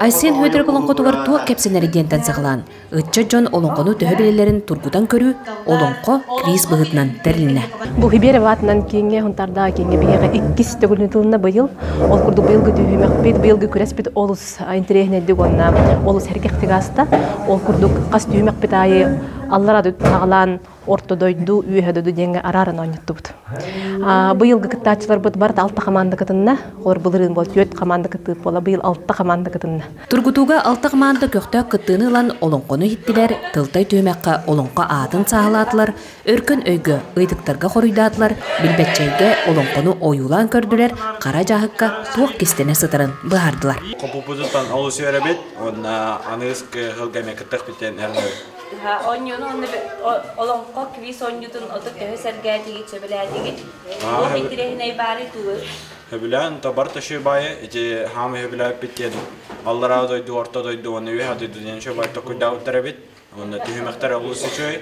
Айсен Хөөдөрөк олоҥхотугар туох кэпсэнэрий диэнтэн саҕалаан, ыччат дьон олоҥхону төһө билэллэрин тургутан көрүү олоҥхо квиз быһыытынан тэрилиннэ. Бу Хибер аатынан кииҥҥэ Хунтардаах кииҥҥэ биһиэхэ иккис төгүлүн тылына быйыл. Ол курдук быйылгы түһүмэхпит, быйылгы күрэспит олус интэриэһинэйдик уонна олус сэргэхтик ааста. Ол курдук хас түһүмэхпит аайы аллараа саҕалаан Орто дойду, Үөһэ дойду диэҥҥэ арааран оонньоттубут. Быйылгы кыттааччыларбыт барыта алта хамаанда кытынна. Олор былырыын буол түөрт хамаанда кыттыбыт буола, быйыл алта хамаанда кытынна. Тургутууга алта хамаанда көхтөөх кыттыыны ылан олоҥхону иһиттилэр, тылтай түһүмэххэ олоҥхо аатын сааһылаатылар, өркөн өйгө ыйытыктарга хоруйдаатылар, билбэтчэйгэ олоҥхону ойуулаан көрдүлэр, хара дьааһыкка туох кистэнэ сытарын быһаардылар. Хопуппутуттан олус үөрэбит уонна аныгыс кыһылга эмиэ кыттыахпыт диэн эрэнэбит. Оонньууну уонна олоҥхо квиз оонньуутун отут төһө сэргээтигит, сөбүлээтигит? Туох интэриэһинэй баарый тулы? Сөбүлээн табар төшү баайы ити хаам сөбүлээппит диэн аллараа дойду, орто дойду уонна үөһэ дойду диэн үчүгэй баай токуйдаабыттар эбит. Уонна түһүмэхтэр олус үчүгэй.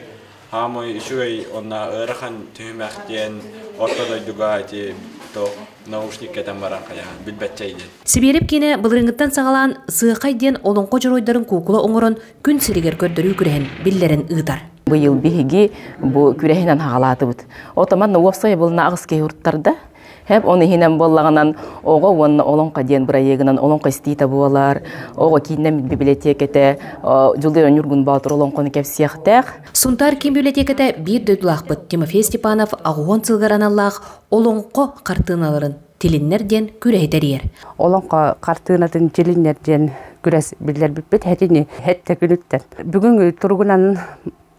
Хаамай үчүгэй уонна ыарахан түһүмэх диэн орто дойдуга ити то наушник кэтэн баран хайаан билбэтчэй диэн. Сибиэрэп киинэ былырыыҥҥыттан саҕалаан Сыахай диэн олоҥхо дьоруойдарын куукула оҥорон күн сиригэр көрдөрүү күрэһин биллэрэн ыытар. Быйыл биһиги бу күрэһинэн хаҕалаатыбыт. Отоман уопсай булна аҕыс киһи урттарда. Хэп он иһинэн буоллаҕынан оҕо уонна олоҥхо диэн бырайыагынан олоҥхо истиитэ буолар, оҕо кииннэммит библиотекэтэ Дьулуйа Ньургун Боотур олоҥхону кэпсиэхтээх. Сунтаар киин библиотеката биир дойдулаахпыт Тимофей Степанов аҕыһуон сылгар аналлаах олоҥхо хартыыналарын тилиннэр диэн күрэһи тэрийэр. Олоҥхо хартыынатын тилиннэр диэн күрэс биллэрбиппит хэтини хэттэ күнүттэн. Бүгүн туругунан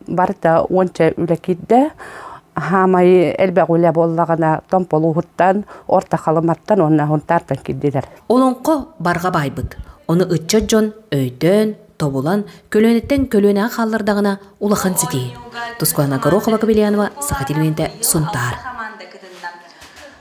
барыта уонча үлэ киирдэ. Хаамай элбэх үлэ буоллаҕына Томполууһуттан, Орто Халыматтан уонна Хунтаартан киирдилэр. Олоҥхо барҕа байбыт. Ону ыччат дьон өйдөөн, тобулан, көлүөнэттэн көлүөнэҕэ хааллардаҕына улахан ситиһии. Тускуана Горохова-Кобельянова, Саха телевидениетэ, Сунтаар.